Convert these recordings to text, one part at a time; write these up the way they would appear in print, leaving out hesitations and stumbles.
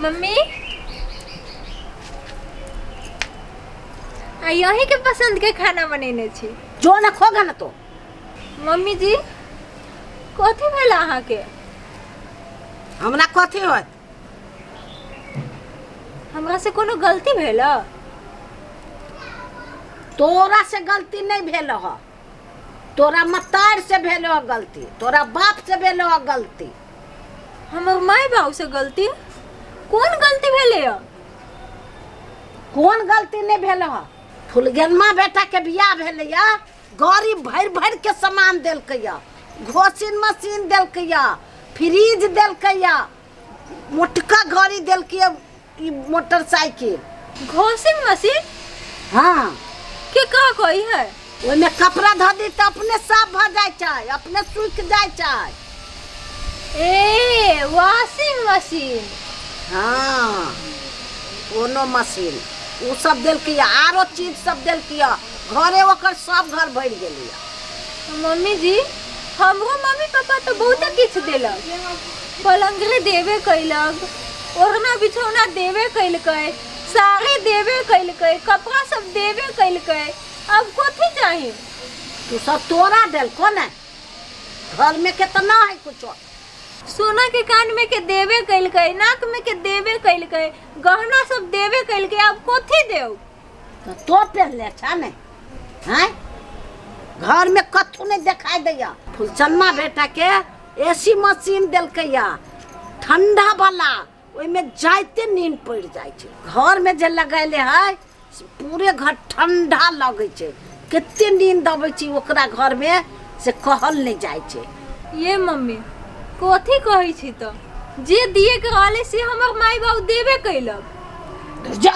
Mummy, आइ अहीँके पसन्दके खाना बनेने छी। जो न खोगा न तो। मम्मी जी, कथी भेल अहाँके? हमरा कथी होत? हमरा से कोनो गलती भेल? तोरा से गलती नहीं भेल ह, तोरा मतार से भेल ह गलती, तोरा बाप से भेल ह गलती। हमर माय बाबू से गलती? कोन गलती भेलै? कोन गलती नहीं भेल ह? फुलगेनमा बेटा के बियाह भेलै या गाड़ी भरि भरि के सामान देलकै या, घोसिन मशीन देलकै या, फ्रिज देलकै या, मोटका गाड़ी देलकै या, ई मोटरसाइकिल। घोसिन मशीन? हाँ। के का कही है? ओहिमे कपड़ा धऽ दी तऽ अपने साफ भऽ जाइ छै, अपने सूखि जाइ छै। ए वॉशिंग मशीन। हाँ, कोनो मशीन ओ सब देलकै, आरो चीज सब देलकै, घरे ओकर सब घर भरि गेलै। मम्मी जी, हमरो मम्मी पापा तऽ बहुते किछु देलक। पलंगरे देबे कैलक, ओढ़ना बिछौना देबे कैलकै, साड़ी देबे कैलकै, कपड़ा सब देबे कैलकै, अब कथी चाही? तू सब तोरा देलको ने, घर में केतना है कुछो। सोना के कान में के देबे कैलकै, नाक में के देबे कैलकै, गहना सब देबे कैलकै, अब कथी देव? तो तो पहनले अच्छा ने हैं, घर में कथू नहीं दिखाई दैया। फुलचनमा बेटा के एसी मशीन देलकैया ठंडा वाला, ओहिमे जाइते नींद पड़ि जाइ छै। घर में जे लगैले है से पूरे घर ठंडा लगै छै, कते नींद अबै छै ओकरा घर में से कहल नहीं जाइ छै। ये मम्मी कथी कहै छी? तऽ जे दिए के रहलै से हमर माय बाबू देबे कैलक। जा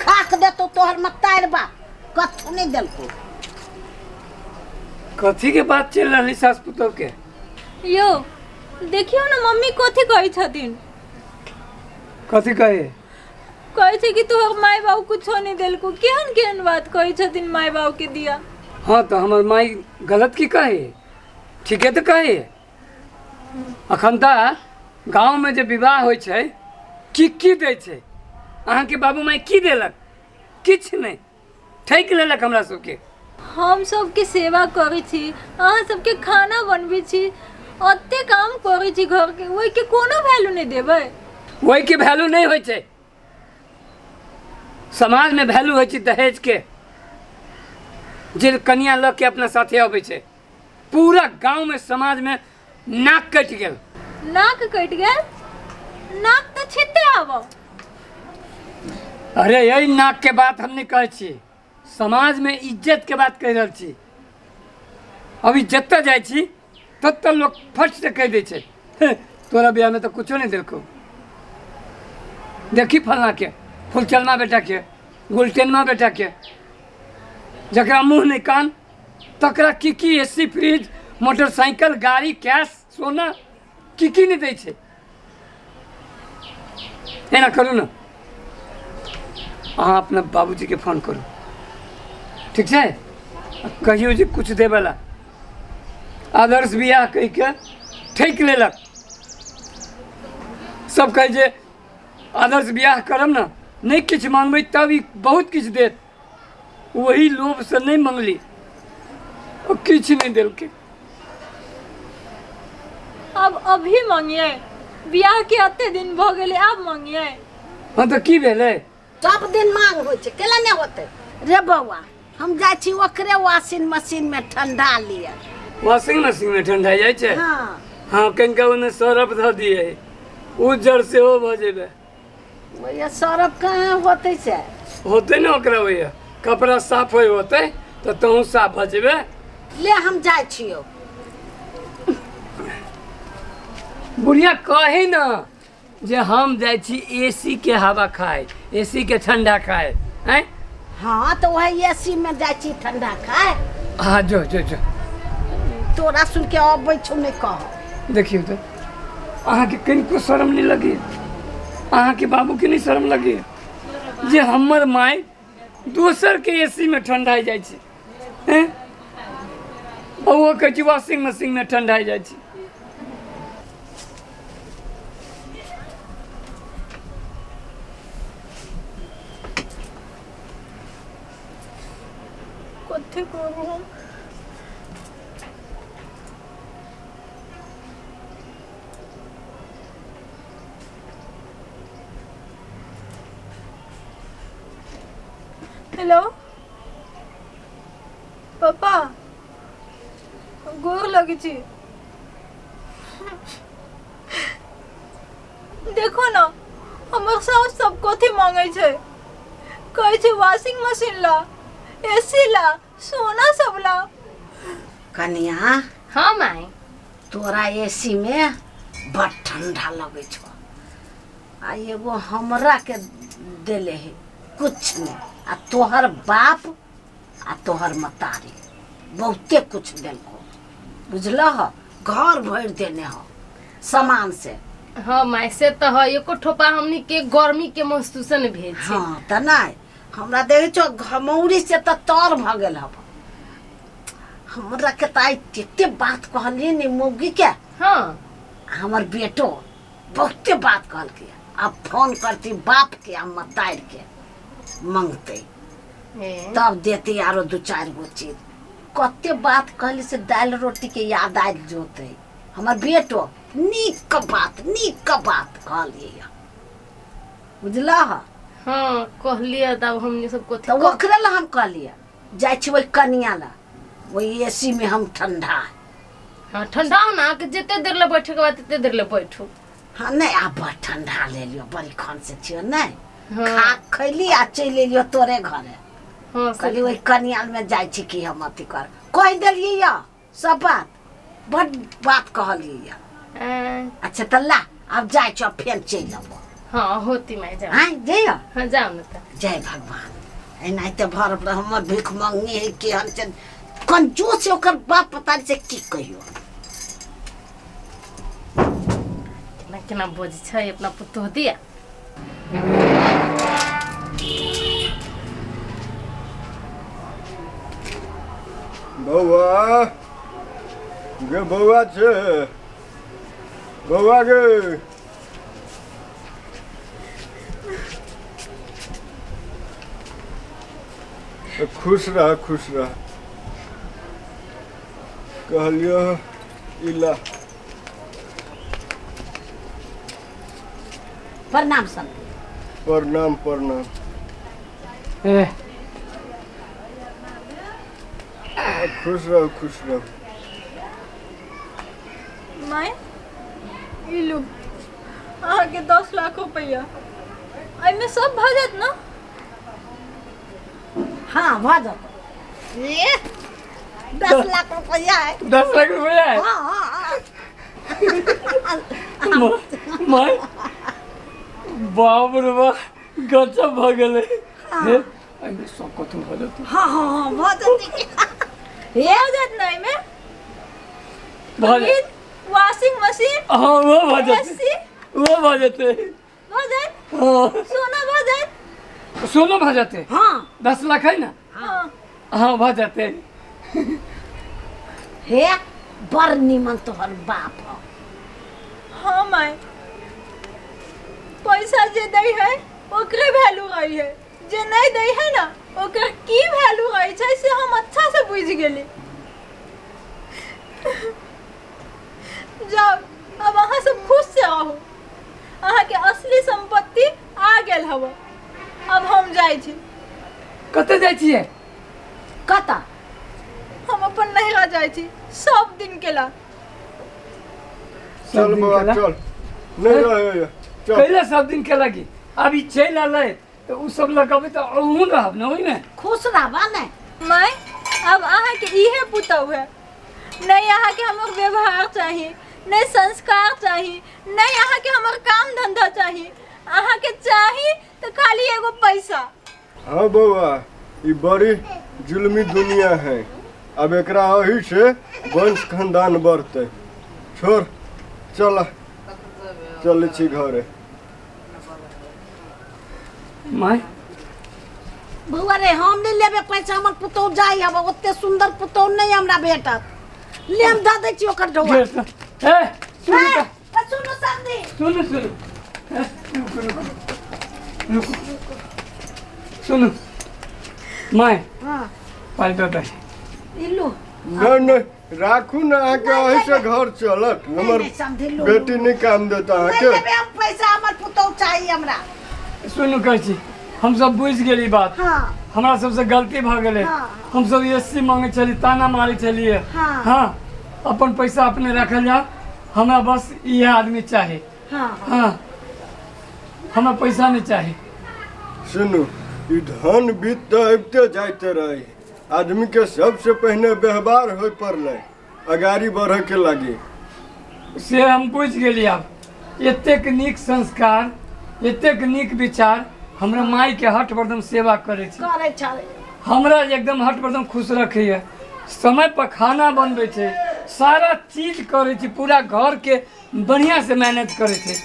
खाक देतौ तोहर मतार बाप, कथू नहीं देलकौ। कथी के बात चलि रहल सास पुतोह के? यौ देखियौ ने मम्मी कथी कहै छथिन। कथी कहे? कहै छै कि तोहर माय बाबू कुछो नहीं देलको। केहन केहन बात कहै छथिन माय बाबू के दिया। हाँ तो हमर माई गलत की कहे? ठीके तो कहे। अखन तऽ गाँवमे जे विवाह होइ छै की की दै छै? अहाँके बाबू माई की देलक? किछु नहि, ठकि लेलक हमरा सबके। हम सबके सेवा करै छी, अहाँ सबके खाना बनबै छी, ओते काम करै छी घरके, ओहिके कोनो वैल्यू नहि देबै? ओहिके वैल्यू नहि होइ छै। समाजमे वैल्यू होइ छै दहेजके, जे कनिया लऽ के अपना साथे अबै छै। पूरा गाँवमे समाजमे नाक कटि गेल। नाक कटि गेल? नाक तऽ छिते आब। अरे यही नाक के बात हम नहीं कहै छी, समाजमे इज्जत के बात कहि रहल छी। अभी जतऽ जाइ छी ततऽ लोक फट से कहि दै छै, हे, तोरा बियाहमे तऽ कुछो नहि देलकौ, देखी फलना के, फुलचनमा बेटा के, गुलटेनमा बेटा के, जकरा मुँह नहि कान तकरा की की ए सी, फ्रिज, मोटरसाइकिल, गाड़ी, कैश, सोना की की नहि दै छै। एना करू ने, अहाँ अपना बाबूजीके फोन करू, ठीक छै? आ कहियौ जे किछु देबैला। आदर्श बियाह कहि के ठकि लेलक। सब कहै जे आदर्श बियाह करब ने, नहि किछु मांगबै तब ई बहुत किछु देत। वही लोभसँ नहि मंगली, ओ किछु नहि देलकै। अब अभी मंगिए? बियाह के अते दिन भऽ गेलै, आब मंगिए? हँ तऽ की भेलै? सब दिन मांग होइ छै, केला नहि होतै रे बौआ? हम जाइ छी ओकरे वॉशिंग मशीन में ठंडा लिए। वॉशिंग मशीन में ठंडा जाइ छै? हाँ। हँ, कनिका ओहिमे सरफ धऽ दियै, उज्जर सेहो भऽ जेबै। भैया, सरफ कहाँ होतै से? होतै ने ओकरा, भैया कपड़ा साफ होइ होतै तऽ तहूँ साफ भऽ जेबै। ले हम जाइ छियौ। बुढ़िया कही ने जे हम जाइ छी एसी के हवा खाए, एसी के ठंडा खाए, आँय? हाँ तऽ वही एसी में जाइ छी ठंडा खाए। हाँ, जो जो जो। तोरा सुन के अबै छौ नहि कह। देखियौ तऽ अहाँके कनिको शरम नहि लगैए? अहाँके बाबूके नहि शरम लगैए जे हमर माय दोसरके एसी मे ठंडाइ जाइ छै? हैं, आ ओहो कहै छै वॉशिंग मशीन मे ठंडाइ जाइ छै। कथी करू हम? हेलो पापा, गोर लगै छी। देखो ना, हमर साउस सब कथी मांगे छै। कहै छै वॉशिंग मशीन ला, एसी ला, सोना सब ला। कनिया। हाँ माई। तोरा एसी में बड़ ठंडा लगै छौ आ एगो हमरा के देले है कुछ नहीं आ तोहर बाप आ तोहर मतारी बहुते कुछ देलको, बुझलह? घर भरि देने हो सामान से। हाँ माय, से तो है, एको ठोपा हमनी के गर्मी के महसूस नहीं भेल छै। हाँ तऽ नहि, हमरा देखै छौ घमौरी से तऽ तर भऽ गेल हब। हमरा के तऽ आइ तते बात कहलियै ने मौगी के। हाँ। हमर बेटो बहुते बात कहलकै। आब फोन करती बाप के आ मतारि के मंगतै, तब देते आरो दू चारि गो चीज। कते बात कहली से दालि रोटी के याद आबि जोतै। हमर बेटो नीक के बात, नीक के बात कहलियै, बुझलह? हाँ कहलियै, तब हमनी सब कथी तऽ ओकरे लए हम कहलियै जाइ छी ओहि कनिया लए, ओहि एसी में हम ठंडा है। हाँ ठंडा हो ना कि जते देर ले बैठे के बाद तते देर ले बैठू। हाँ नहीं, आब बड़ ठंडा ले लियो, बड़ी खन से छियो नहीं। हाँ। खा खैली आ चलि एलियो तोरे घरे। हाँ, से कहली ओहि कनियाल में जाइ छी कि हम अथी कर कहि देलियै यऽ सब बात, बड बात कहलियै यऽ। अच्छा तऽ ला आब जाइ छी, फेर चलि अबो। हाँ होती मैं जाओ। आँय जइयो? हाँ जाओ ना तऽ। जय भगवान। एनाहिते भर हमर भीख मंगनी है केहन छै कंजूस है ओकर बाप, पता नहीं से की कहियो। केना केना बजै छै अपना पुतोह दिया। बौआ गे, बौआ छै, बौआ गे। खुश रह, खुश रह। कहलियो ई ला। प्रणाम सब। प्रणाम प्रणाम। ए खुश रहो, खुश रहो। माय ई लू अहाँके 10 लाख रुपैआ, एहिमे सब भऽ जायत ने? हाँ भऽ जेतौ। ए, 10 लाख रुपैआ है। 10 लाख रुपया है? हाँ हाँ हाँ। माय बाप रे बाप, गजब भऽ गेलै। हे, एहिमे सब कथू भऽ जेतै? हाँ हाँ हाँ भऽ जेतै। हे हो जायत ने एहिमे? भऽ जायत। Washing machine? हाँ वो भऽ जेतै। एसी? वो भऽ जेतै। भऽ जायत? हाँ। सोना भऽ जायत? सोनो भऽ जेतै। हाँ। 10 लाख है ना? हाँ। हाँ भऽ जेतै। हे बड़ निमन तोहर बाप हो। हाँ माय, पैसा जे दै है ओकरे वैल्यू रही है, जे नहीं दै है ना ओकर की वैल्यू रही छै से हम अच्छा से बुझि गेली। जाओ अब अहाँ सब खुश से रहू, अहाँके असली संपत्ति आ गेल हव। अब हम जाइ छी। कतऽ जाइ छियै? कतऽ? हम अपन नैहरा जाइ छी सब दिन के ला। सब चल दिन बौआ केला? चल, नहीं रहे चल। कैला सब दिन के लगी? अब ई चलि एलै तऽ ओ सब लगबै तऽ अहूँ रहब ने ओहिमे? खुश रहबा ने। माय अब अहाँके इहे पुतहु है, नहीं अहाँके हमर व्यवहार चाही, नहीं संस्कार चाही, नहीं अहाँके हमर काम धंधा चाही। अहाँके चाही तऽ खाली एगो पैसा। हाँ बौआ, ई बड़ी जुल्मी दुनिया है, अब एकरा अही से वंश खानदान बढ़तै। छोड़ चल, चलै छी घरे। माय बौआ रे, हम नहीं लेबे पैसा, हमर पुतहु जाइ हब, ओते सुंदर पुतहु नहीं हमरा भेटत। ले हम दऽ दै छी ओकर ढौआ। ए सुनू ए, तऽ, सुनू समधी। सुनू सुनू, ए, रुकू रुकू रुकू, सुनू माय। हाँ। पाइ दऽ दही। ई लू। नहि नहि, राखू ने, अहाँके नहि, एहि से घर चलत? नहि, हमर नहि, समझी लू। बेटी नहि काम देता नहि अहाँके। देबै हम पैसा, हमर पुतहु चाही हमरा। सुनू, कहै छी, हमसब बुझि गेली बात। हमरा सबसे गलती भऽ गेलै। हमसब एसी मांगै छलियै, ताना मारै छलियै। हँ, अपन पैसा अपने रखल जाउ, हमरा बस इएह आदमी चाही। हँ, हमरा पैसा नहि चाही। सुनू, ई धन बीत तऽ अबिते जाइते रहे। आदमी के सबसे पहिने व्यवहार होय पड़लै अगाड़ी बढ़े के लागी। से हम बुझि गेली आब। एतेक नीक संस्कार, एतेक नीक विचार, हमरा मायके हट बरदम सेवा करै छै। करै छलै। हमरा एकदम हट बरदम खुश रखैए, समय पर खाना बनबै छै, सारा चीज करै छै, पूरा घरके बढ़िआँसँ मैनेज करै छै।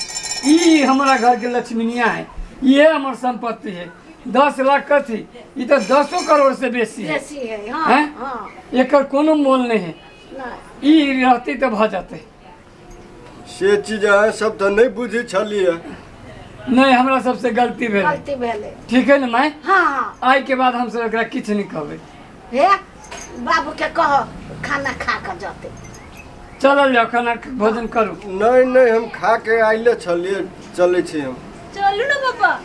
ई हमरा घरके लक्ष्मीनिया है, इहे हमर सम्पत्ति है। 10 लाख कथी, ई तऽ 10 करोड़ से बेसी है। बेसी है, हाँ। हैं? हाँ। एकर कोनो मोल नहि है। नहि। ई रहतै तऽ भऽ जेतै। से चीज अहाँ सब तऽ नहि बुझै छलियै। नहि, हमरा सबसे गलती भेलै। गलती भेलै। ठीक है ने माय? हाँ। आइ के बाद हमसब एकरा किछु नहि कहबै। हे, बाबू के कह, खाना खा कऽ जते। चलल जाओ, खाना भोजन करू। नहि नहि, हम खा के आइले छलियै, चलै छी हम। चलू ने पापा।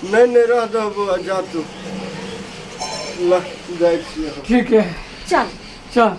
नहि नहि, रह दह बौआ, जा तू, ल जाइ छियै हम। ठीक है। चल। चल।